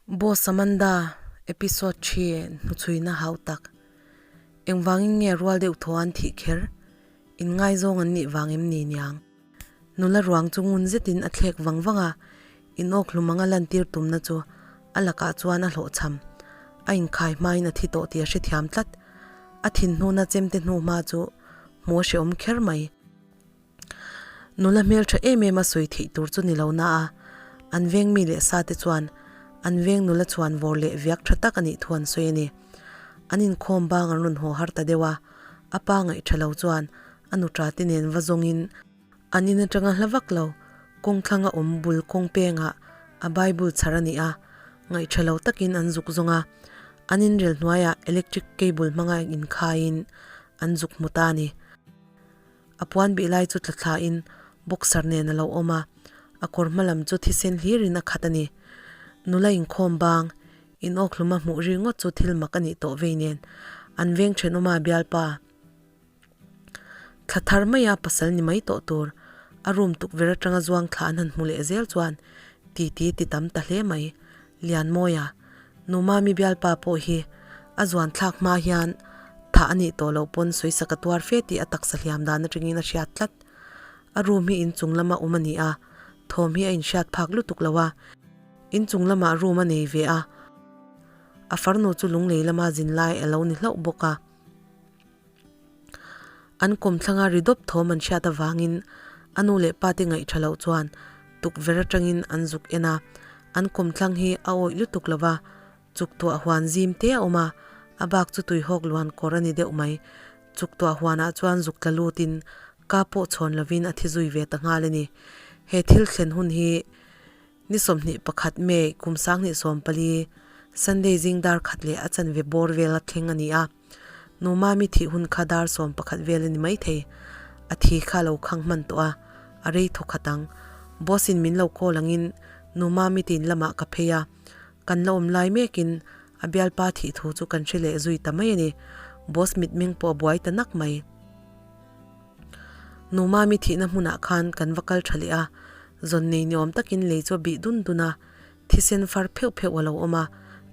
Boss Amanda episode thi hnuchhuina hau tak. Engvangin nge rual deuh thaw an thih kher? Inngaizawng an nih vang em ni niang? Nula ruang chu ngun zetin a thlek vang vang a, inawk hlum anga lantir tumna chu a lakah chuan a hlawhchham. A inkhai hmain a thi tawh tih a hrethiam tlat. A thinhnuna chemte hnu hma chu hmuh a hrehawm kher mai. Nula hmeltha em em a sawi theih tur chu ni lo na a, an veng mi leh sa te chuan an veng nula chhuan vawr leh viak tha tak a nih thu an sawi a ni. An inkhawm bang an rawn haw har ta deuh a, a pa ngaih tha lo chuan a nuṭa te nen va zawngin an in atanga hla vak lo kawng thlang a awm bul kawng pengah a Bible chhar a ni a, ngaih tha lo takin an zuk zawng a, an inrel hnuaiah electric cable hmanga inkhaiin an zuk hmu ta a ni. A puan bih lai chu tla thlain boxer nen a lo awm a, a kawr hma lam chu thisen hlirin a khat a ni. Nula inkhawm bang, inawk hluma hmuh ri ngawt chu thil mak a nih tawh vei nen an veng thenawma bialpa thla thar maia pasal ni mai tawh tur a room tukverh atanga zuang thla an han hmu leh zel chuan titi ti tam ta hle mai. Lianmawia, Nu Mami bialpa pawh hi a zuan thlak hma hian thah a nih tawh loh pawn sawisak a tuar fe tih a taksa hliam dan atangin a hriat tlat. A room hi inchung lama awm a ni a, thawm hi a inhriat phak lutuk lo a, inchung lamah room a nei ve a, a farnu chu lunglei lama zin lai a lo ni hlauh bawk a. An kawmthlanga ri dawp thawm an hriat avangin a nu leh pa te ngaih tha loh chuan tukverh atangin an zuk en a, an kawmthlang hi a awih lutuk lo va, chuk tuah huan zim te a awm a, a bak chu tuihawk luan kawr a ni deuh mai. Chuk tuah huanah chuan zuk tla lutin ka pawh chhawn lovin a thi zui ve ta nghal a ni. He thil thlen hun hi Ni 21 May kum 2014, Sunday zing dar khat leh a chanve bawr vel a thleng a ni a. Nu Mami thih hun kha dar 11 vel a ni maithei. A thi kha a lo khang hman tawh a, a rei thaw khat ang. Boss in min lo call angin Nu Mami tin lamah ka phei a. Kan la awm lai mekin a bialpa thih thu chu kan hre leh zui ta mai a ni. Boss mitmeng pawh a buai ta nak mai. Nu Mami thihna hmunah khan kan va kal tha leh a, zawn nei ni awm takin lei chu a bih dun dun a, thisen far pheuh pheuh a lo awm a,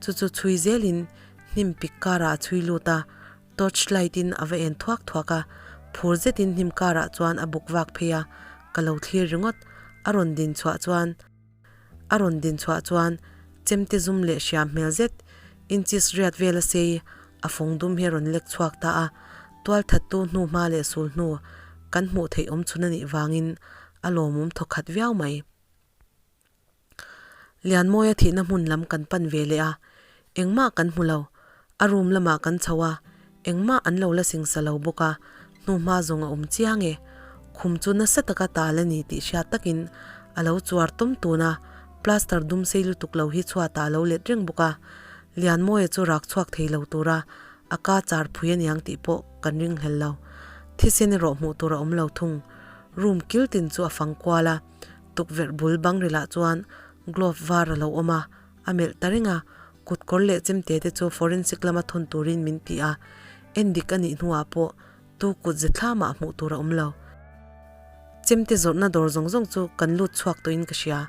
chu chu chhui zelin hnim pik karah a chhui lut a, torch light in a va en thuak thuak a, phur zetin hnim karah chuan a buk vak phei a, ka lo thlir ringawt, a rawn din chhuah chuan. A rawn din chhuah chuan chemte zum leh hriam hmel zet inches riat vel a sei a fawng dum hi a rawn lek chhuak ta a, tualthattu hnu hma leh sul hnu kan hmuh theih awm chhun a nih vangin a lawmawm thaw khat viau mai. Lianmawia thihna hmun lam kan pan ve leh a, engmah kan hmu lo. A room lamah kan chho a, engmah an lo la singsa lo bawk a, hnuhma zawng a awm chiang e. Khum chu nasa taka tal a ni tih hriat takin a lo chuar tawm tun a, plaster dum sei lutuk lo hi chhuatah a lo let reng bawk a. Lianmawia chu rak chhuak thei lo tura a ka char phui aniang tih pawh kan ringhlel lo. Thisen erawh hmuh tur a awm lo thung. Room kil tin chu a fang kual a, tukverh bul bang rilah chuan glove var a lo awm a, A melh ta reng a, kut kawr leh chemte te chu forensic lama thawn turin min ti a, en dik a nih hnuah pawh tu kut ze thlamah hmuh tur a awm lo. Chemte zawrhna dawr zawng zawng chu kan lut chhuak tawhin ka hria,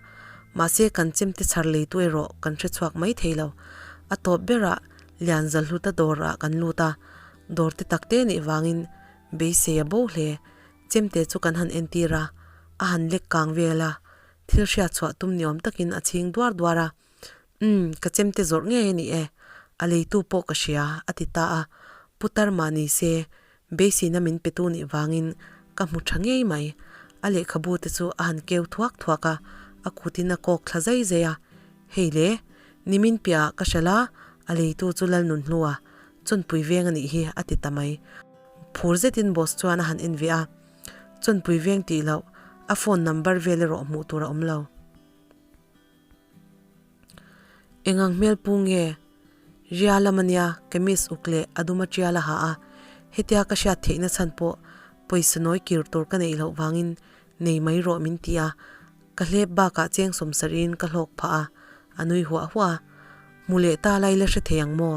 mahse kan chemte chhar leitu erawh kan hre chhuak mai thei lo. A tawp berah Lianzalhluta dawrah kan lut a, dawr te tak te nih vangin beisei a bo hle. Chemte chu kan han entir a, a han lek kang vel a, Thil hriat chhuah tum ni awm takin a chhing duar duar a, Umm, ka chemte zawrh ngei a ni e, a leitu pawh ka hria, a ti ta a. Putar mah ni se, beiseina min petu nih vangin ka hmu tha ngei mai. A lehkhabu te chu a han keu thuak thuak a, a kutin a kawk thla zai zai a. Hei le, nimin piahah ka hralh a, a leitu chu Lalnunhlua, Chawnpui veng a nih hi, a ti ta mai. Phur zetin boss chuan a han en ve a. Chawnpui veng tih loh, a phone number vel erawh hmuh tur a awm lo. Engang hmel pu nge? Ria lam ania, kamis uk leh a dum a tial a ha a, hetia ka hriat theihna chhan pawh pawisa nawi kir tur ka neih loh vangin nei mai rawh min ti a, ka hlep bakah cheng sawmsarhin ka hlawk phah a, a nui huah huah a. Hmu leh ta lai la hre thei ang maw?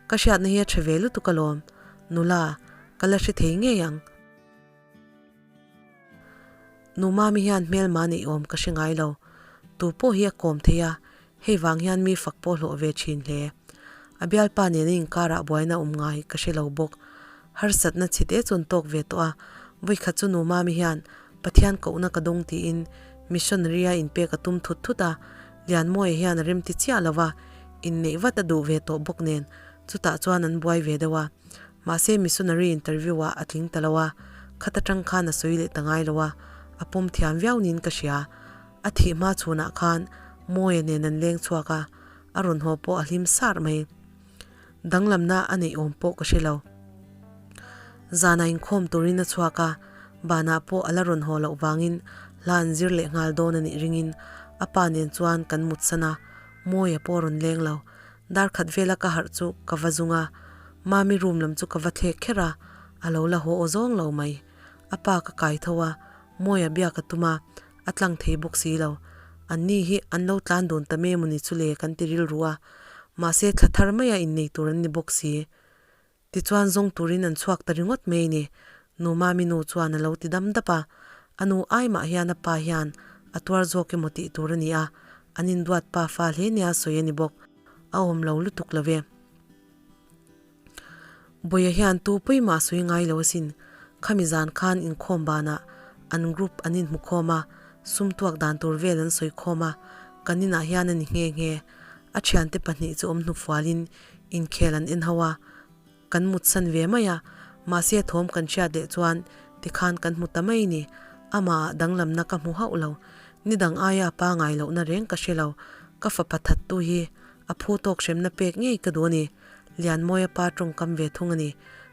Ka hriatna hi a tha ve lutuk alawm, nula, ka la hre thei ngei ang. Nu Mami hian hmelma neih awm ka hre ngai lo. Tu pawh hi a kawm thei a, Hei vang hian mi fak pawh hlawh ve thin hle. A bialpa nena inkarah buaina awm ngai ka hre lo bawk. Harsatna chhite chu an tawk ve tawh a, vawikhat chu nu Mami hian Pathian kohna ka dawng tiin missionary a inpek a tum thut thut a, Lianmawia hian a remti chiah lo va, inneih vat a duh ve tawh bawk nen chutah chuan an buai ve deuh a. Mahse missionary interview ah a tling ta lo a, khat atang khan a sawi leh ta ngai lo a, a pawm thiam viau niin ka hria. A thih hma chhunah khan Mawia nen an leng chhuak a, a rawn haw pawh a hlim sar mai. Danglamna a neih awm pawh ka hre lo. Zanah inkhawm turin a chhuak a, banah pawh a la rawn haw loh vangin hla an zir leh nghal dawn a nih ringin a pa nen chuan kan mutsan a, Mawia pawh a rawn leng lo. Dar khat vela ka harh chu ka va zung a, Mami room lam chu ka va thlek kher a, a lo la haw aw zawng lo mai. A pa ka kai tho a, Mawia biak a tum a, a tlang thei bawk si lo. An ni hi an lo tlan dun ta me mawni chu le kan ti rilru a, mahse thla thar maia innei tur an ni bawk si. Tichuan zawng turin an chhuak ta ringawt mai ni, Nu Mami nu chuan a lo ti dam dap a. A nu ai mah hian a pa hian a tuar zawk emaw tih tur a ni a, an induat pa fa hle nia sawi a ni bawk. A awm lo lutuk lo ve. Bawia hian tu pui mah sawi ngai lo asin. Khami zan khan inkhawm banah an group an inhmu khawm a, sum tuak dan tur vel an sawi khawm a, kan inah hian a ni nghe nghe. A thiante pahnih chu awm hnufualin inkhel an en ho a, kan mutsan ve mai a, mahse thawm kan hriat leh chuan tikhan kan hmu ta mai ni. Amah danglamna ka hmu hauh lo. Nidang aia a pangai lohna reng ka hre lo. Ka fapa thattu hi a phu tawk hremna pek ngei ka duh a ni. Lianmawia pa tawngkam ve thung a ni.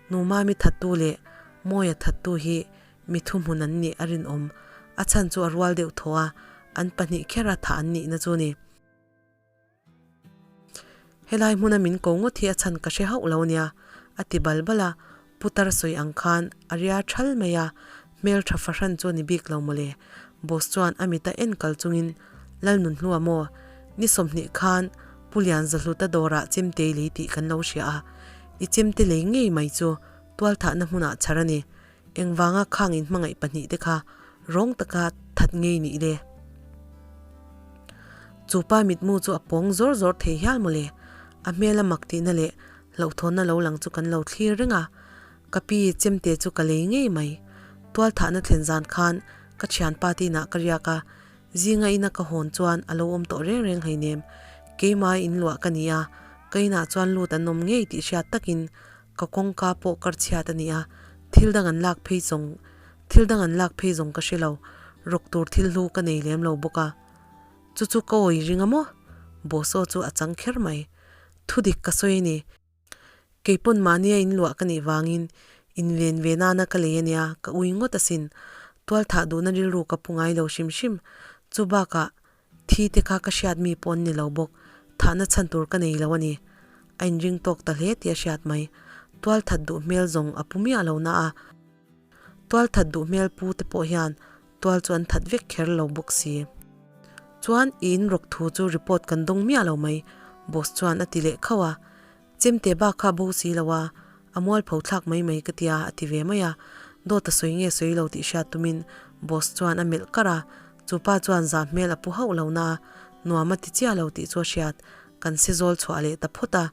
Numami thattu leh Mawia thattu hi mi thuhmun an nih a rinawm. A chhan chu a rual deuh thaw a, an pahnih khera thah an nihna chu a ni. Helai hmuna min ko ngawt hi a chhan ka hre hauh lo a nia, a ti bal bal a. Putar sawi ang khan a ria thal mai a, hmel tha fahran chu a ni bik lo mawle. Boss chuan a mita en kal chungin, Lalnunhlua maw? Ni 20 khan Pu Lianzahluta dawrah chemte lei tih kan lo hria a, i chemte lei ngei mai chu tualthahna hmunah chhar a ni. Engvanga khang in hmangaih pahnihte kha rawng taka that ngei nih le? Chu pa mitmu chu a pawng zawr zawr thei hial mawle. A hmel a mak tihna leh hlauhthawnna lo lang chu kan lo thlir reng a. Ka pi chemte chu ka lei ngei mai. Tualthahna thlen zan khan ka thianpa te inah ka riak a, Zinga ina ka hawn chuan a lo awm tawh reng reng hleinem. Keimah in luah ka ni a, ka inah chuan lut an awm ngei tih hriat takin ka kawngka pawh kar chhiat a ni a, thil dang an lak phei zawng thil dang an lak phei zawng ka hre lo, rawk tur thil hlu ka nei lem lo bawk a. Chu chu ka awi ring a maw? Boss aw chu a chang kher mai. Thudik ka sawi a ni. Kei pawn mahnia in luah ka nih vangin inven ve nana ka lei a nia, ka ui ngawt asin. Tual thah duhna rilru ka pu ngai lo hrim hrim. Chu bakah thi te kha ka hriat mi pawh an ni lo bawk, thahna chhan tur ka nei lo a ni. A inring tawk ta hle tih a hriat mai. Tual that duh hmel zawng a pu miah lo na a. Tual that duh hmel pu te pawh hian tual chu an that vek kher lo bawk si. Chuan i in rawk thu chu report kan dawng miah lo mai, boss chuan a ti leh khauh a. Chemte bak kha bo si lo a, a mualpho thlak mai mai ka tia a ti ve mai a. Dawt a sawi nge sawi lo tih hriat tumin boss chuan a melh karh a, chu pa chuan zah hmel a pu hauh lo na a, nuam a ti chiah lo tih chu a hriat, kan se zawl chhuah leh ta phawt a.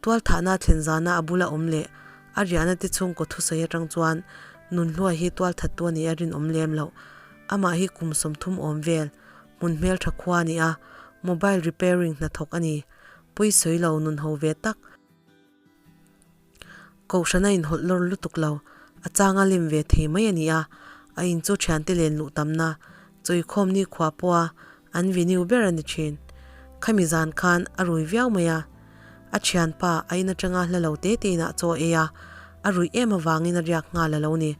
Tualthahna thlen zana a bula awm leh a riahna te chhungkaw thusawi atang chuan Nunhlua hi tualthattu a nih a rinawm lem loh. Amah hi kum 30 awm vel, hmun hmeltha khua a ni a, mobile repairing hnathawk a ni. Pawi sawi lo nun ho ve tak. Kohhran a inhawlh lawr lutuk lo, a changa lem ve thei mai a ni a, a in chu thiante len luh tamna, chawikhawm ni khua pawha an venue ber a ni thin. Khami zan khan a rui viau mai a, a thianpa a in atanga hla lo te te inah chaw a ei a, a ruih em avangin a riak nghal a lo ni.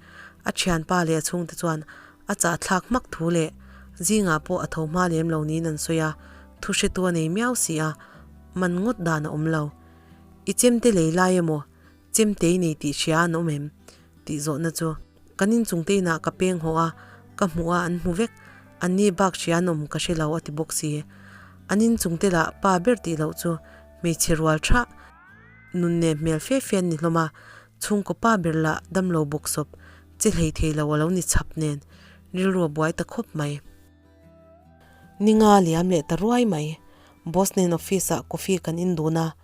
A thianpa leh a chhungte chuan a chahthlak hmak thu leh zingah pawh a tho hma lem lo niin an sawi a, thu hretu a nei miau si a, man ngawt dan a awm lo. I chemte lei lai emaw, chemte i nei tih hria an awm em? tih zawhna chu kan inchungte inah ka peng haw a, ka hmuh a an hmu vek, anni bak hria an awm ka hre lo a ti bawk si. An inchungte lah pa ber tih loh chu hmeichhe rual thah nun nen hmel fe fe an ni hlawm a, chhungkaw pa ber lah damlo bawk sawp che hlei thei lo a lo ni chhap nen rilru a buai ta khawp mai. Ninga liam leh ta ruai mai. Boss nen office ah coffee kan in dun a.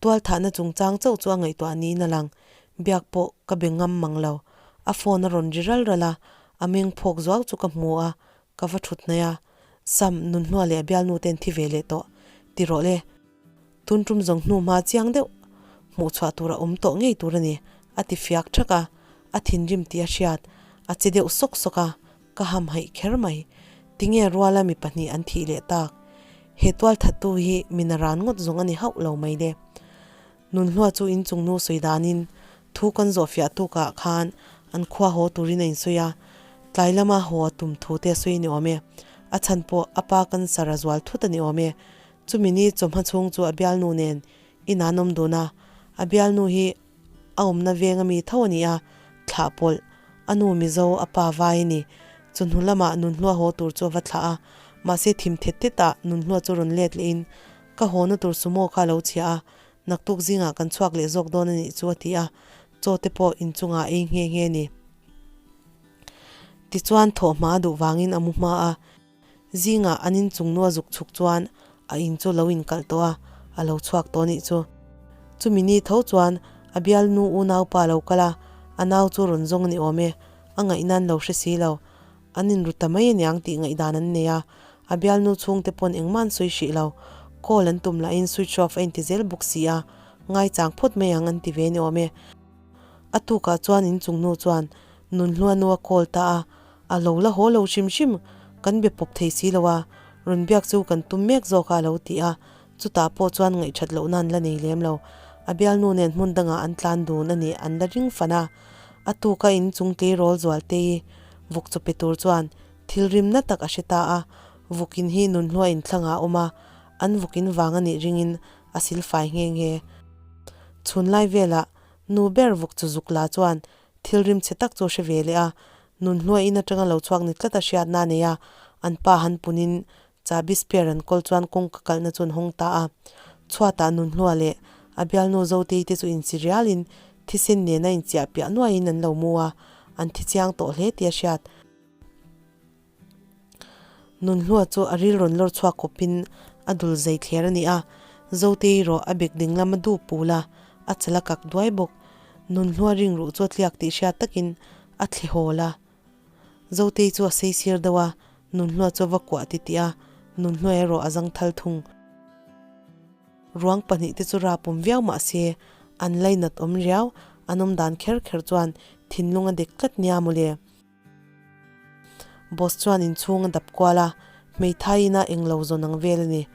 Tual thahna chungchang chauh chu a ngaihtuah niin a lang. Biak pawh ka be ngam mang lo. A phone a rawn ri ral ral a, a meng phawk zuau chu ka hmu a, ka va thut hnaih a. Sam, Nunhlua leh a bialnu ten thi ve leh tawh. Ti rawh le. Tun tum zawng hnu hma chiang deuh hmuh chhuah tur a awm tawh ngei tur a ni, a ti fiak thak a, a thinrim tih a hriat, a che deuh sawk sawk a, ka hamhaih kher mai. Tinge ruala mi pahnih an thih leh tak? He tual thattu hi mi naran ngawt zawng a ni hauh lo mai le. Nunhlua chu inchung nu sawi danin thu kan zawh fiah tukah khan an khua haw turin a insawi a, tlai lama haw a tum thu te a sawi a ni awm e. A chhan pawh a pa cancer a zual thut a ni awm e. Chumi ni chawhma chhung chu a bialnu nen in an awm dun a, a bialnu hi a awmna veng ami tho a ni a, thlah pawlh, a nu Mizo, a pa vai a ni. Chawhnu lamah Nunhlua haw tur chu a va thlah a, mahse thim thet thet ah Nunhlua chu rawn let leh in, Ka hawna tur sumo kha a lo chhia a, naktuk zingah kan chhuak leh zawk dawn a nih chu a ti a, chaw te pawh inchungah a ei nghe nghe a ni. Tichuan thawhhma a duh vangin a mu hma a. Zingah an inchung nu a zuk chhuk chuan a in chu lo inkalh tawh a, a lo chhuak tawh nih chu. Chumi ni tho chuan a bialnu unaupa a lo kal a, a nau chu rawn zawng a ni awm e, a ngaihna an lo hre si lo. An inru ta mai aniang tih ngaihdan an nei a, a bialnu chhungte pawn engmah an sawi hrih lo. Call an tum lahin switch off a inti zel bawk si a, ngaichang phawt mai ang an ti ve ni awm e. A tukah chuan inchung nu chuan Nunhlua nu a call ta a, A lo la haw lo hrim hrim, kan be pawp thei si lo a, rawn biak chu kan tum mek zawk a a lo ti a, chutah pawh chuan ngaihthat lohna an la nei lem lo. A bialnu nen hmun dangah an tlan dun a nih an la ring fan a. A tuka in chung tleirawl Zualtei vawk chaw pe tur chuan thil rimna tak a hre ta a, vawkin hi nunhlua inthlangah a awm a, an vawkin vang a nih ringin a silfai nghe nghe. Chhunlai velah nu ber vawk chu zuk la chuan Thil rim chhe tak chu a hre ve leh a, nun hnuai in atanga lo chhuak ni tlat a hriatna a nei a, an pa han punin chahbi spare an kawl chuan kawngka kalhna chu an hawng ta a. Chhuatah nun hlua leh a bialnu Zotei te chu inchi rialin thisen nena inchiah piah nuaiin an lo mu a, an thi chiang tawh hle tih a hriat. Nunhlua chu a ril rawn lawr chhuak kawpin a dul zai thler a ni a, Zotei erawh a bek ding lam a duh pul a, a chal a kak duai bawk. Nunhlua ringruh chu a tliak tih hriat takin a thle hawl a. Zotei chu a sei sir deuh a, Nunhlua chu a va kuah titih a, Nunhlua erawh a zang thal thung. Ruang pahnihte chu rapawm viau mah se, an lainat awm riau, an awm dan kher kher chuan thinlung a dek tlat nia mawle. Boss chuan inchhung a dap kual a, hmeithai ina englo zawn ang vel a ni.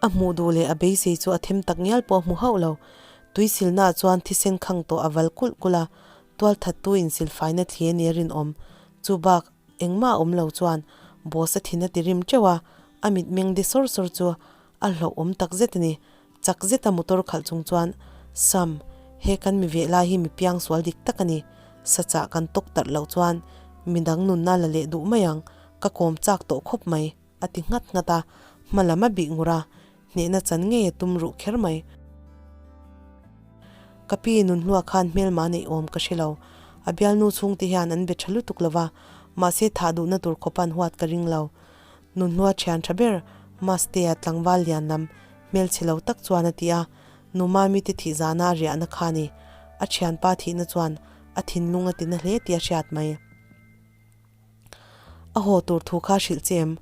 A hmuh duh leh a beisei chu a them tak ngial pawh a hmu hauh lo. Tuisilnaah chuan thisen khang tawh a val kulh kulh a, tualthattu insilfaina thli a ni a rinawm. Chu bak engmah a awm lo chuan Boss a thin a ti rim teuh a, a mitmeng de sawr sawr chu a hlauhawm tak zet a ni. Chak zeta motor khalh chung chuan, Sam, he kan mi veh lai hi mi piang sual dik tak a ni. Sachah kan tawk tarh loh chuan midang nunna la leh duh mai ang, ka kawm chak tawh khawp mai, a ti nghat nghat a, hma lam a bih ngur a, hnehna chan ngei a tum ruh kher mai. Ka pi nunhlua khan hmelma neih awm ka hre lo. A bialnu chhungte hian an be tha lutuk lo va, mahse thah duhna tur khawpan huat ka ring lo. Nunhlua thian tha ber Mastea tlangval lian lam hmelchhe lo tak chuan a ti a, Nu Mami te thih zana a riahna kha a ni. A thianpa thihna chuan a thinlung a tina hle tih a hriat mai. A haw tur thu kha a hrilh che em?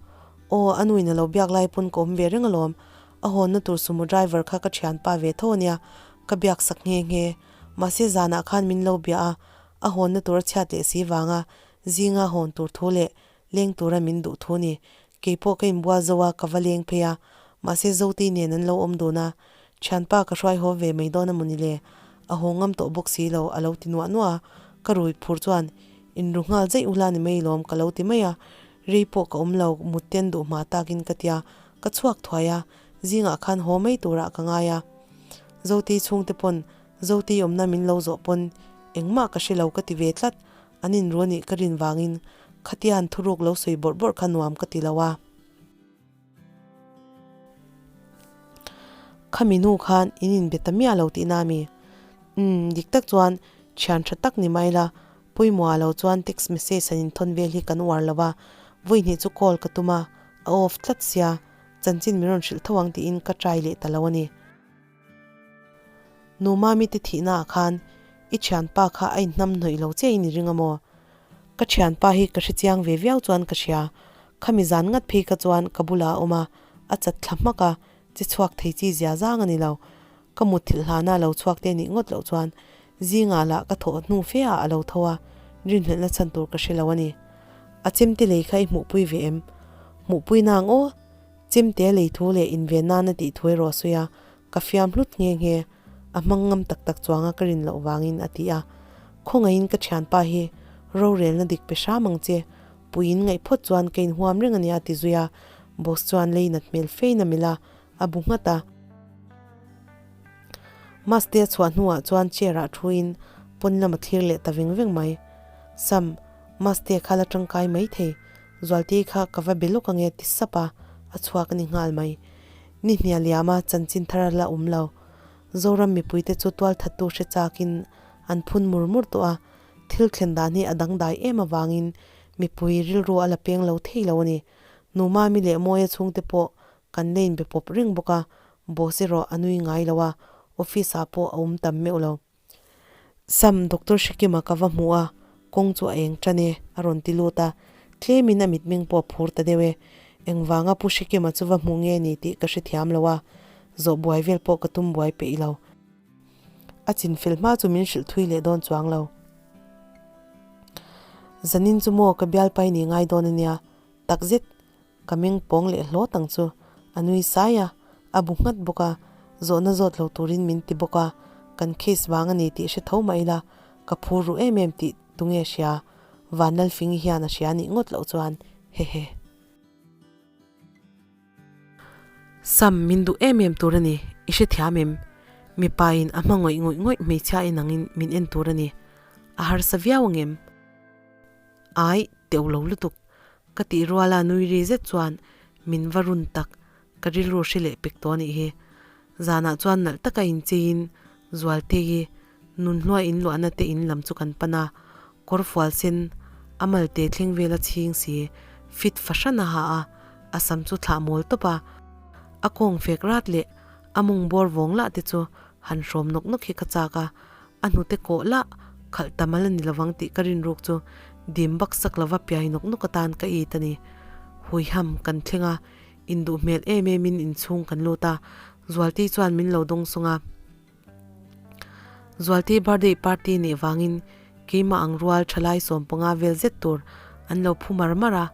Aw, a nuin a lo biak lai pawn ka awm ve reng alawm. A hawnna tur sumo driver kha ka thianpa ve tho a nia, ka biak sak nghe nghe. Mahse zanah khan min lo bia a, a hawnna tur a chhiat leh si vanga zinga hawn tur thu leh Leng tura min duh thu ni. Keipawh ka inbual zo a, ka va leng phei a. Mahse Zotei nen an lo awm dun a. Thianpa ka hruai haw ve mai dawn a mawni le? A haw ngam tawh bawk si lo, a lo ti nuah nuah a. Ka rui phur chuan, Inru nghal zeih ula ni mai lawm ka lo ti mai a. Rei pawh ka awm lo, mut ten duh hma takin ka tia. Ka chhuak thuai a, zingah khan haw mai turah ka ngai a. Zotei chhungte pawn Zotei awmna min lo zawh pawn engmah ka hre lo ka ti ve tlat. An inru anih ka rin vangin khatian thuruk lo sawi bawrh bawrh kha nuam ka ti lo a. Khami hnu khan in inbe ta miah lo tihna a mi? Umm, dik tak chuan thian tha tak ni mai la, pawimawh ah lo chuan text message an inthawn vel hi kan uar lo a. Vawihnih chu call ka tum a, a off tlat sia, chanchin min rawn hrilh tho ang tiin ka try leh ta lo a ni. Nu Mami te thihna ah khan i thianpa kha a inhnam hnawih lo che in i ring a maw? Ka thianpa hi ka hrechiang ve viau chuan ka hria, khami zan ngat phei kha chuan ka bulah a awm a, a chat thla hmak a, che chhuak thei chi zia zang a ni lo. Ka mutthilh hlana a lo chhuak te nih ngawt loh chuan zingah lah ka thawh hnu fe ah a lo tho a, rinhlelhna chhan tur ka hre lo a ni. A chemte lei kha i hmuhpui ve em? Hmuhpui nang aw? Chemte lei thu leh inven nana tih thu erawh a sawi a, ka fiam hlut nghe nghe. A hmang ngam tak tak chuanga ka rin loh vangin a ti a. Khawngaihin ka thianpa hi rorelna dik pe hram ang che, puiin ngaih phawt chuan ka inhuam reng a nia a ti zui a, boss chuan lei nat hmel fein a milh a, a bu nghat a. Maste a chhuah hnuah chuan chair ah thuin pawn lam a thlir leh ta veng veng mai. Sam, Maste kha la tangkai mai thei, Zualtei kha ka va be lawk ange ti sap a, a chhuak a ni nghal mai. Ni hnia liama chanchin thar a la awm lo. Zoram mipuite chu tualthattu hre chakin an phun mur mur tawh a, thil thlen dan hi a dangdai em avangin mipui rilru a la peng lo thei lo a ni. Nu Mami leh Mawia chhungte pawh kan la inbe pawp reng bawk a, boss erawh a nui ngai lo a, office ah pawh a awm tam meuh lo. Sam, Doctor Hrekima ka va hmu a, kawng chu a eng tan e, a rawn ti lut a, tlemin a mitmeng pawh a phur ta deuh e. Engvanga Pu Hrekima chu va hmu nge ni tih ka hrethiam lo a, zawh buai vel pawh ka tum buai peih lo. A chinfel hma chu min hrilh thui leh dawn chuang lo. Zanin chu maw ka bialpai ni ngai dawn a nia, takzet Ka meng pawng leh hlawt ang chu. A nui sai a, a bu nghat bawk a, zawhna zawt lo turin min ti bawk a, kan case vang a ni tih hre tho mah ila, ka phur ruh em em tih tunge hria, Vanlalfingi hian a hria nih ngawt loh chuan, hehe. Sam, min duh em em tur a ni, i hrethiam em? Mipa in a hma ngawih ngawih ngawih hmeichhia in angin min en tur a ni, a harsa viau angem? Ai, teuh lo lutuk. Ka tih ruala nui ri zet chuan min va run tak, ka rilru hre leh pek tawh anih hi. Zanah chuan nalh taka incheiin Zualtei nunhluai inluahna te in lam chu kan pan a, kawr fual sen a malte thleng vela chhing si fit fahran a ha a, a sam chu thlah mawl tawp a, a kawng fek rat leh a mawng bawr vawng lah te chu han hrawm nawk nawk hi ka chak a, A hnute kawh lah khalh tam a la ni lovang tih ka rinruk chu dim bak sak lova piai nawk nawk atan ka it a ni. Huiham kan thleng a, induh hmel em em in inchhung kan lut a, Zualtei chuan min lo dawng sawng a. Zualtei birthday party nih vangin keimah ang rual thalai 15 vel zet tur an lo phu mar mar a,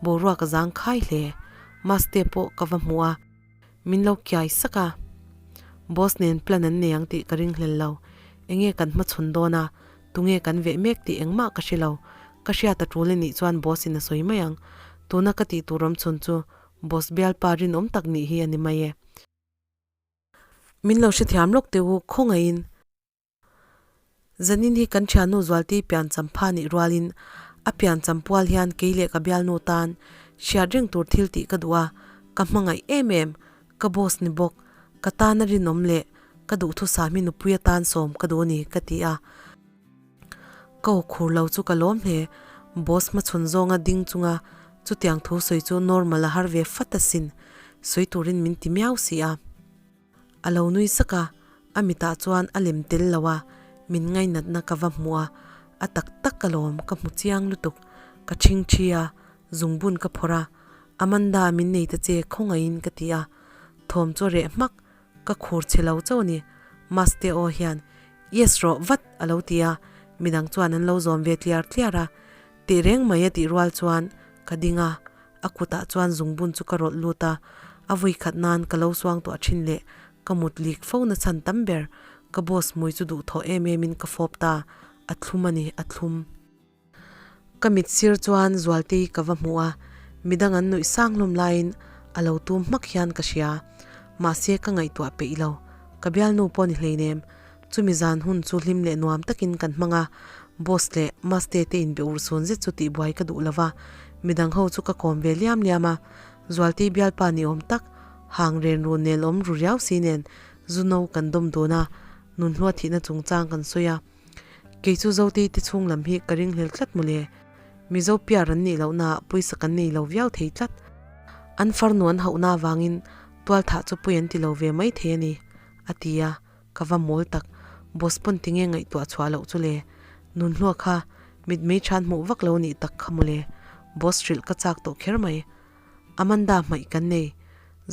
boruak a zang khai hle. Maste pawh ka va hmu a. Min lo kiai sak a. Boss nen plan an nei ang tih ka ring hlel lo. Enge kan hmachhawn dawn a, tunge kan veh mek tih engmah ka hre lo. Ka hriat a tul anih chuan boss in a sawi mai ang. Tuna ka tih tur awm chhun chu boss bialpa rinawm tak nih hi a ni mai e. Min lo hrethiam lawk teh u, khawngaihin. Zanin hi kan thiannu Zualti pian champha nih rualin a pian champual hian kei leh ka bialnu tan hriat reng tur thil tih ka duh a, ka hmangaih em em, ka boss ni bawk, ka tan a rinawm leh ka duhthusam hi nupui atan sawm ka duh a ni ka ti a. Ka aw khur lo chu ka lawm hle, boss hmachhawn zawnga ding chunga chutiang thu sawi chu normal a har ve fat asin, sawi turin min ti miau si a. A lo nui sak a, a mitah chuan a lem tel lo a, min ngainatna ka va hmu a, a tak tak ka lawm, ka hmu chiang lutuk, ka ṭhing ṭhi a, zungbun ka phawrh a, Amanda min nei ta che khawngaihin ka ti a, thawm chu a reh hmak, ka khur chhe lo chauh a ni, Maste aw hian Yes rawh vat a lo ti a, midang chuan an lo zawm ve tliar tliar a, tih reng mai a tih rual chuan ka ding a, A kutah chuan zungbun chu ka rawlh lut a, a vui khat nan ka lo suang tuah thin leh ka mut lik fo na chhan tam ber. Ka boss hmui chu duhthawh em em in ka fawp ta, a thlum a ni, a thlum. Ka mit sir chuan Zualtei ka va hmu a, midang an nuih sang hlawm laiin a lo tum hmak hian ka hria. Mahse ka ngaihtuah peih lo, ka bialnu pawh ni hleinem, Chumi zan hun chu hlim leh nuam takin kan hmang a, boss leh maste te inbe urhsun zet chu tihbuai ka duh lo va, midang ho chu ka kawm ve liam liam a, Zualtei bialpa ni awm tak, hang ren ru nel awm ru riau si nen zu no kan dawm dun a, nunhlua thihna chungchang kan sawi a. Kei chu Zotei te chhung lam hi ka ringhlel tlat mawle. Mizo piar an nih lohnaah pawisa kan nei lo viau thei tlat. An farnu an hauhna avangin tualthah chu pawi an ti lo ve mai thei a ni, a ti a, ka va mawl tak. Boss pawn tinge ngaihtuah chhuah loh chu le? Nunhlua kha mitmei than hmuh vak lo nih tak kha mawle. Boss hrilh ka chak tawh kher mai. Amanda hmaih kan nei.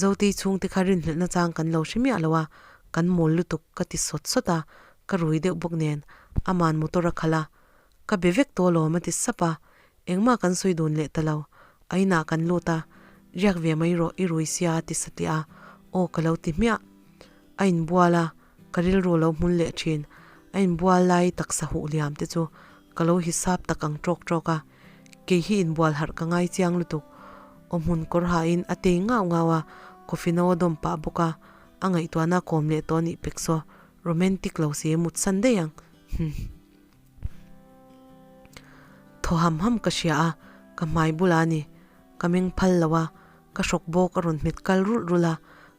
Zotei chhungte kha rinhlelhna chang kan lo hre miah lo a, kan mawl lutuk ka ti sawt sawt a, ka rui deuh bawk nen aman motor a khalh a, ka be vek tawh alawm a ti sap a, engmah kan sawi dun leh ta lo. A inah kan lut a, riak ve mai rawh i rui sia a ti satliah a, aw ka lo ti hmiah. A inbual a, ka rilru lo hmun leh thin. A inbual lai taksa huh liam te chu ka lo hisap tak ang tawk tawk a, Kei hi inbual harh ka ngai chiang lutuk. Aw hmun kawr hain a tei ngau ngau a, coffee no a dawm pah bawk a, a ngaihtuahna a kawm leh tawh a nih pek saw, romantic lo si mut san daih ang. Hum. Thaw ham ham ka hria a, ka hmai bulah a ni. Ka meng phal lo a, ka hrawk bawk a rawn hmet kal rulh rulh a,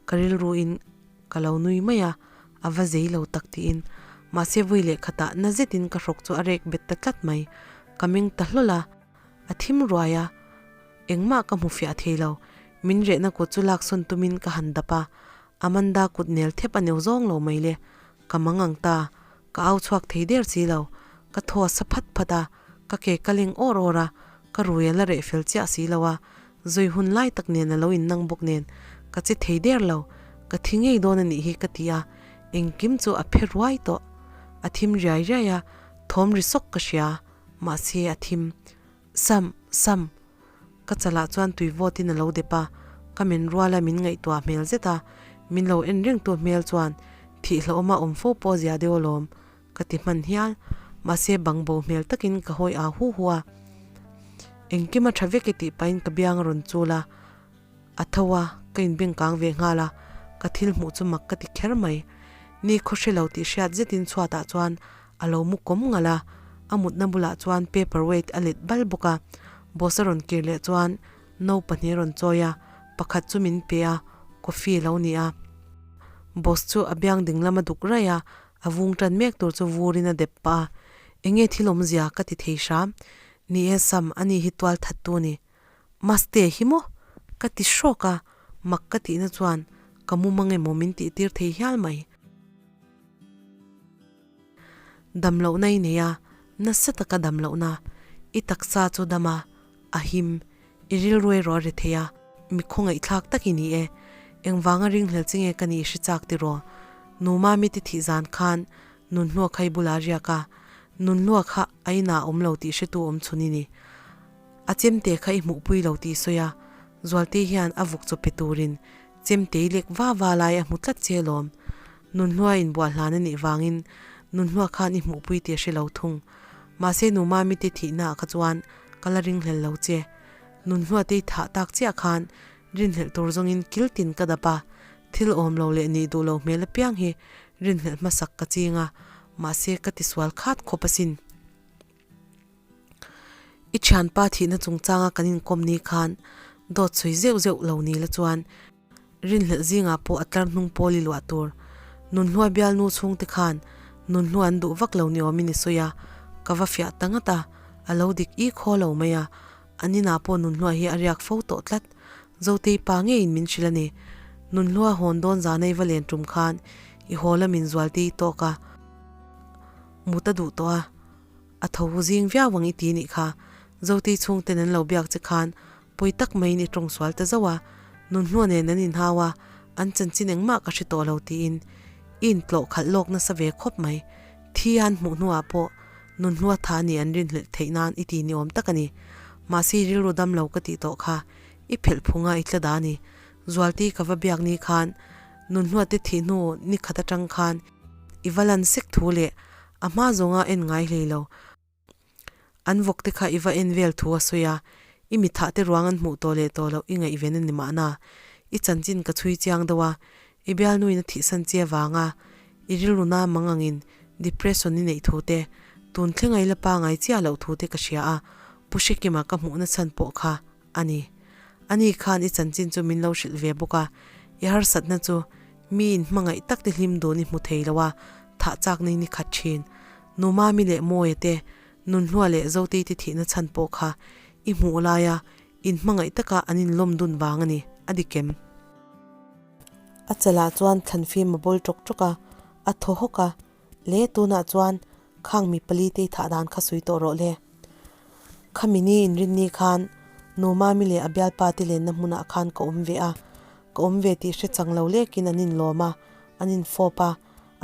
ka rilruin ka lo nui mai a, a va zei lo tak tiin. Mahse vui leh khatah na zetin ka hrawk chu a rek bet ta tlat mai. Ka meng ta hlawl a, a thim ruai a, engmah ka hmu fiah thei lo. Min rehna kut chu laksawn tumin ka han dap a, Amanda kut nel thep a neu zawng lo mai le. Ka mang ang ta, ka au chhuak thei der si lo. Ka thaw a sa phat phat a, ka ke ka leng awr awr a, ka rui a la reh fel chiah si lo a, Zui hun lai tak nen a lo innang bawk nen ka che thei der lo, ka thi ngei dawn a nih hi ka ti a, engkim chu a phe ruai tawh. A thim riai riai a, thawm ri sawk ka hria, mahse a thim. Sam, Sam! Ka chalah chuan tui vawtin a lo dep a, ka men ruala min ngaihtuah hmel zet a, min lo en rengtu hmel chuan thih hlauhawma awm fo pawh zia deuh alawm ka ti hman hial, mahse bang bo hmel takin ka hawi aa hu hu a. Engkim a tha vek e tih pahin ka biang a rawn chul a, a tho a, ka inbeng kang ve nghal a, ka thil hmuh chu mak ka ti kher mai. Ni khaw hre lo tih hriat zetin chhuatah chuan a lo mu kawm ngalh a, a mutna bulah chuan paper weight a let bal bawk a, boss a rawn kir leh chuan no pahnih a rawn chawi a, pakhat chu min pe a, coffee a lo ni a. Boss chu a biang ding lam a duk raih a, A vung tan mek tur chu vurin a dep pah a, Enge thil awmzia ka ti thei hram. Ni e Sam, ani hi tual that tu ni. Maste hi maw? Ka ti hrawk a, mak ka tihna chuan ka mu mang emaw min tih tir thei hial mai. Dam lohna i nei a, nasa taka dam lohna. I taksa chu dam a, a him. I rilru erawh a ri thei a, mi khawngaihthlak tak i ni e. Engvanga ringhlel chi nge ka nih i hre chak tiraw? Nu Mami ti thih zan khan Nunhlua kha i bulah a riak a, Nunhlua kha a inah a awm lo tih hretu awm chhun i ni. A chemte kha i hmuhpui lo tih i sawi a, Zualtei hian a vuk chaw pe turin chemte i lek va va lai a hmu tlat che alawm. Nunhlua inbuah hlan a nih vangin Nunhlua khan i hmuhpui tih a hre lo thung. Mahse Nu Mami te thihnaah kha chuan Ka la ringhlel lo che. Nunhluate i thah tak chiah khan rinhlelh tur zawngin kil tin ka dap a, thil awm lo leh nih duh lo hmel apiang hi rinhlelh hmasak ka ching a, mahse ka tisual khat khawp asin. I thianpa thihna chungchanga kan inkawm ni khan dawt sawi zeuh zeuh lo ni la chuan Rinhlelh zingah pawh a tlar hnung pawl i luah tur. Nunhlua bialnu chhungte khan Nunhlua an duh vak lo ni awmin i sawi a, ka va fiah ta ngat a, a lo dik i khaw lo mai a, an inah pawh Nunhlua hi a riak fo tawh tlat. Zotei pa ngeiin min hrilh a ni. Nunhlua hawn dawn zana i va len tum khan i haw lamin Zualte i tawk a, mut a duh tawh a, a tho zing viau ang i ti nih kha. Zotei chhungten an lo biak che khan Pawi tak maiin i tawng sual ta zauh a, Nunhlua nen an inhau a, an chanchin engmah ka hre tawh lo tiin i intlawh khalh lawk nasa ve khawp mai. Thi an hmuh hnuah pawh Nunhlua tha nih an rinhlelh theih nan i ti ni awm tak a ni. Mahse i rilru dam lo ka tih tawh kha i phelh phunga i tla da a ni. Zualti ka va biak ni khan Nunhlua te thih hnu ni khat atang khan i va lan sek thu leh a hma zawnga en ngai hlei lo. An vawk te kha i va en vel thu a sawi a, i mithah te ruang an hmuh tawh leh tawh loh i ngaihven a ni mahna. I chanchin ka chhui chiang deuh a, i bialnuin a thihsan che avanga i rilru na mang angin depression i neih thu te, tun thlenga i la pangai chiah loh thu te ka hria a, Pu Hrekima ka hmuhna chhan pawh kha a ni. Ani khan i chanchin chu min lo hrilh ve bawk a, i harsatna chu mi in hmangaih tak te hlim dun i hmu thei lo a, thah chak nei ni khat thin. Nu Mami leh Mawia te. Nunhlua leh Zotei te thihna chhan pawh kha i hmuh laia inhmangaih taka an inlawm dun vang a ni, a dik em? A chalah chuan thlanfim a bawl ṭawk ṭawk a, a thaw hawk a, Le tunah chuan khang mi pali te i thah dan kha sawi tawh rawh le. Khami ni inrinni khan Nu Mami leh a bialpa te lenna hmunah khan ka awm ve a, ka awm ve tih hre chang lo lekin an inlawm a, an infawp a,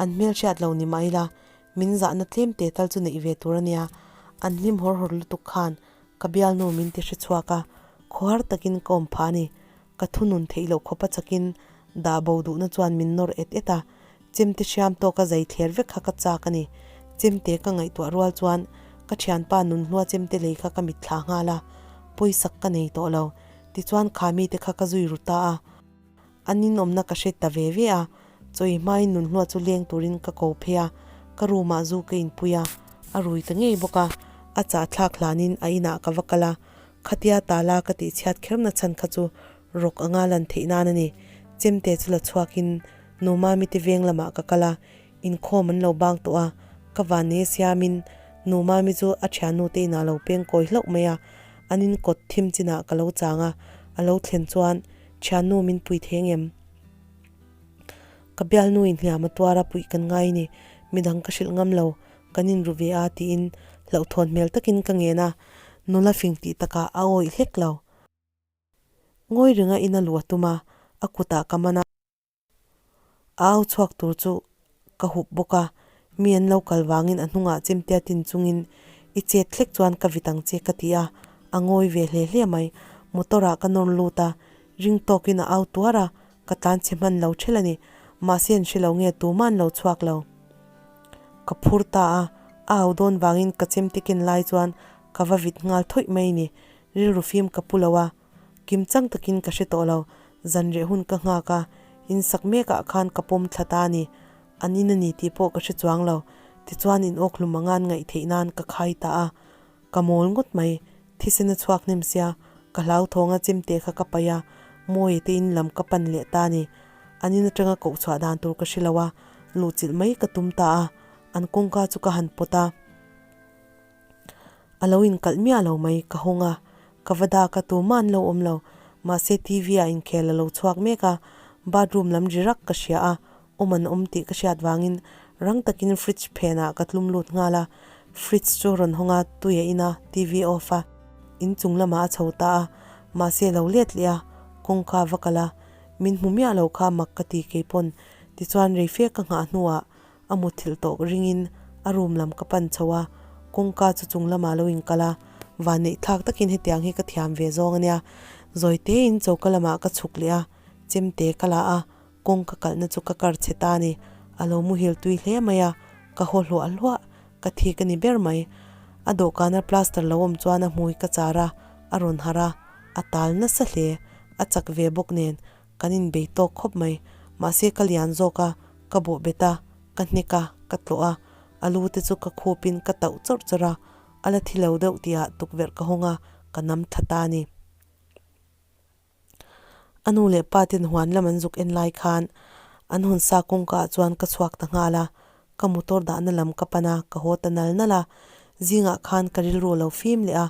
an hmelhriat lo ni mah ila min zahna tlem te tal chu neih ve tur a nia, an hlim hawr hawr lutuk khan ka bialnu min ti hre chhuak a, khawhar takin ka awm phah a ni. Ka thunun theih loh khawpa chakin dah bo duhna chuan min nawr et et a, chemte hriam tawka zai thler vek kha ka chak a ni. Chemte ka ngaihtuah rual chuan ka thianpa nunhlua chemte lei kha ka mitthla nghal a, pawisak ka nei tawh lo. Tichuan kha mite kha ka zui ru ta a, an inawmna ka hre ta ve ve a, chawi hmain nunhlua chu leng turin ka ko phei a, ka room ah zu ka inpui a, a rui ta ngei bawk a, a chahthlak hlanin a inah ka va kal a, Khatia tala ka tih chhiat kher na chhan kha chu rawk anga lan theih nan a ni. Chemte chu la chhuakin Nu Mami te veng lamah ka kal a, inkhawm an lo bang tawh a, ka vanne siamin Nu Mami chu a thiannu te inah lo peng kawi hlauh mai a, an in kawt thim chinah ka lo chang a, a lo thlen chuan thiannu min pui thei ngem? Ka bialnu inhliam a tuar a puih kan ngai ni, midang ka hrilh ngam lo, kan inru ve a tiin hlauhthawn hmel takin ka ngen a, nula fing tih takah a awih hlek lo. Ngawi ringa ina luh a tum a, a kutah ka man a, a au chhuak tur chu ka hup bawk a, mi an lo kal vangin a hnungah chemtea tin chungin i chet hlek chuan ka vit ang che ka ti a, a ngawi ve hle hle mai. Motor ah ka nawr lut a, ring tawkin a au tuar a, Ka tlan chhe hman lo ṭhel a ni. Mahse an hre lo nge tumah an lo chhuak lo. Ka phur ta a, a au dawn vangin ka chem te ken lai chuan ka va vit nghal thawih mai ni. Rilru fim ka pu lo a, kim chang takin ka hre tawh lo. Zan reh hun ka nghak a, in sak mekah khan ka pawm thla ta a ni. An in a ni tih pawh ka hre chuang lo. Tichuan in awk hlum anga an ngaih theih nan ka khai ta a. Ka mawl ngawt mai, thisen a chhuak hnem sia, ka hlauthawng a chemte kha ka paih a, Mawia te in lam ka pan leh ta a ni. An in atanga koh chhuah dan tur ka hre lo a, luhchilh mai ka tum ta a, an kawngka chu ka han pawt a, a lo inkalh miah lo mai, ka hawng a, ka va dak a, tumah an lo awm lo, mahse TV ah inkhel a lo chhuak mek a, bathroom lam ri rak ka hria a, Awm an awm tih ka hriat vangin rang takin fridge phenah ka tlum lut nghal a, fridge chu rawn hawng a, tui a in a, TV off a, inchung lamah a chho ta a, mahse lo let leh a, kawngka va kal a, min hmu miah lo kha mak ka ti keipawn, tichuan reife ka nghah hnuah a mutthilh tawh ringin a room lam ka pan chho a, kawngka chu chung lamah lo inkal a, vanneih thlak takin hetiang hi ka thiam ve zawng a nia, zawi tein choka lamah ka chhuk leh a, chemte ka la a, Kawng ka kalhna chu ka kar chhe ta a ni. A lo muhil tui hle mai a, ka haw hluah hluah, ka thik a ni ber mai. A dawhkana plaster lo awm chuan a hmui ka char a, a rawn harh a, a tal nasa hle. A chak ve bawk nen, kan inbei tawk khawp mai. Mahse ka lian zawk a, ka bawh bet a, ka hnek a, ka tlawh a, a lu te chu ka khupin ka tauh chawrh chawrh a, a la thi lo deuh tihah tukverh ka hawng a, ka nam thla ta a ni. A nu leh pa ten huan lam an zuk en lai khan an hawn sa kawngka ah chuan ka chhuak ta nghal a, ka motor dahna lam ka pan a, ka haw ta nal nal a. Zingah khan ka rilru a lo fim leh a,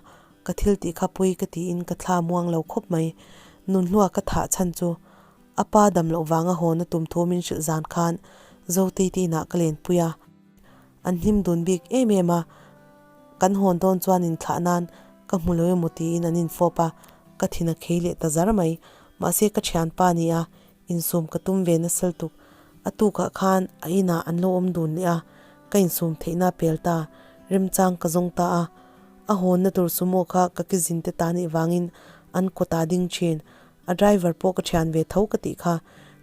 ka thil tih kha pui ka tiin ka thla muang lo khawp mai. Nunhlua ka thah chhan chu a pa dam loh vanga hawn a tum thu min hrilh zan khan Zotei te inah ka lenpui a. An hlim dun bik em em a, kan hawn dawn chuan inthlah nan ka hmu lo emaw tiin an infawp a, ka thin a khei leh ta zar mai. Mahse ka thianpa ni a, insum ka tum ve nasal tuk. A tukah khan a inah an lo awm dun leh a, ka insum theihna a pel ta, remchang ka zawng ta a. A hawnna tur sumo kha ka kizin te ta nih vangin an kawtah ding thin. A driver pawh ka thian ve tho ka tih kha.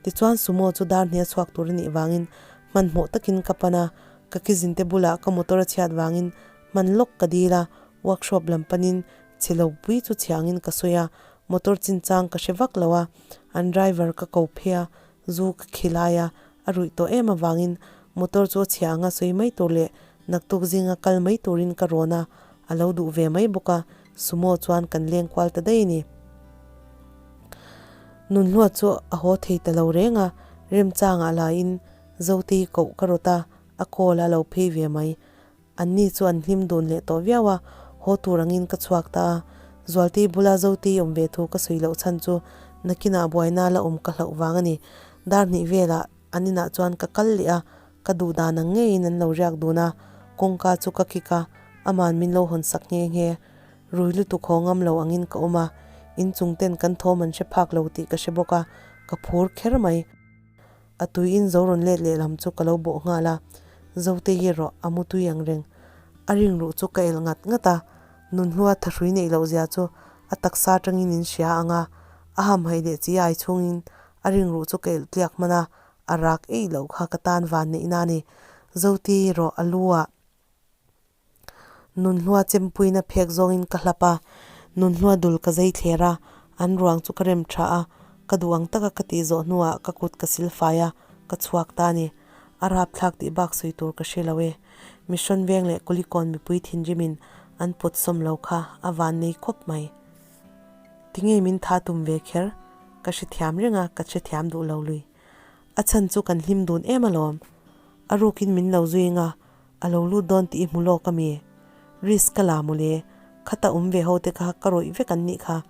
Tichuan sumo chu dar hnial chhuak tur a nih vangin hmanhmawh takin ka pan a, ka kizin te bulah ka motor a chhiat vangin hman lawk ka dil a, workshop lam panin chhe lo pui chu chhiangin ka sawi a, motor chinchang ka hre vak lo a, an driver ka ko phei a, zu ka khi lai a, a ruih tawh em avangin motor chu a chhia anga sawi mai tur leh naktuk zinga kal mai turin ka rawn a, a lo duh ve mai bawk a, sumo chuan kan leng kual ta daih a ni. Nunhlua chu a haw thei ta lo reng a, remchangah laiin Zotei koh ka rawt a, a call a lo phei ve mai. Anni chu an hlim dun leh tawh viau a, haw tur angin ka chhuak ta a. Zualtei bula Zotei awm ve thu ka sawi loh chhan chu nakinah buaina la awm ka hlauh vang a ni. Dar hnih velah an inah chuan ka kal leh a, ka duh dan ang ngeiin an lo riak dun a, kawngka chu ka kik a, aman min lo hawn sak nghe nghe. Rui lutuk haw ngam lo angin ka awm a, inchung ten kan thawm an hre phak lo tih ka hre bawk a, ka phur kher mai. A tui in zo rawn let lehlam chu ka lo bawh nghal a, Zote hi erawh a mu tui ang reng. A ring ruh chu ka elh ngat ngat a, nunhlua thahrui neih loh zia chu a taksa atangin in hria ang a, a hamhaih leh chi ai chhungin a ring ruh chu ka elh tliak hman a, a rak eih loh kha ka tan van neihna a ni. Zote erawh a lu ah. Nunhlua chempuina phek zawngin ka hlap a, nunhlua dul ka zei thler a, an ruang chu ka rem tha a, ka duh ang taka ka tih zawh hnuah ka kut ka sil fai a, ka chhuak ta a ni. A rapthlak tih bak sawi tur ka hre lo e. Mission veng leh Kulikawn mipui thinrimin an pawt sawm lo kha a van nei khawp mai. Tinge min tha tum ve kher? Ka hrethiam reng a, ka hrethiam duh lo lui. A chhan chu kan hlim dun em alawm. A rukin min lo zui anga A lo lut dawn tih i hmu lawk a mi? Risk ka la mawle, khata awm ve ho te kha ka rawih vek an nih kha.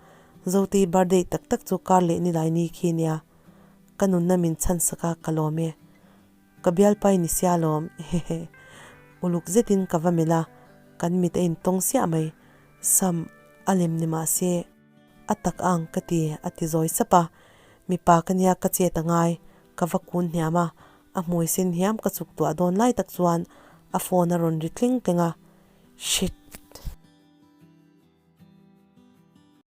Zotei birthday tak tak chu kar leh nilai ni khi nia. Ka nunna min chhan sak a, ka lawm e. Ka bialpai ni sia lawm, hehe. Uluk zetin ka va melh a, kan mit a intawng siah mai. Sam, a lem ni mah se. A tak ang ka ti, a ti zawi sap a. Mipa ka nia ka chet a ngai, ka va kun hniam a, A hmui sin hiam ka chuk tuah dawn lai tak chuan a phone a rawn ri tling tling a, Shit!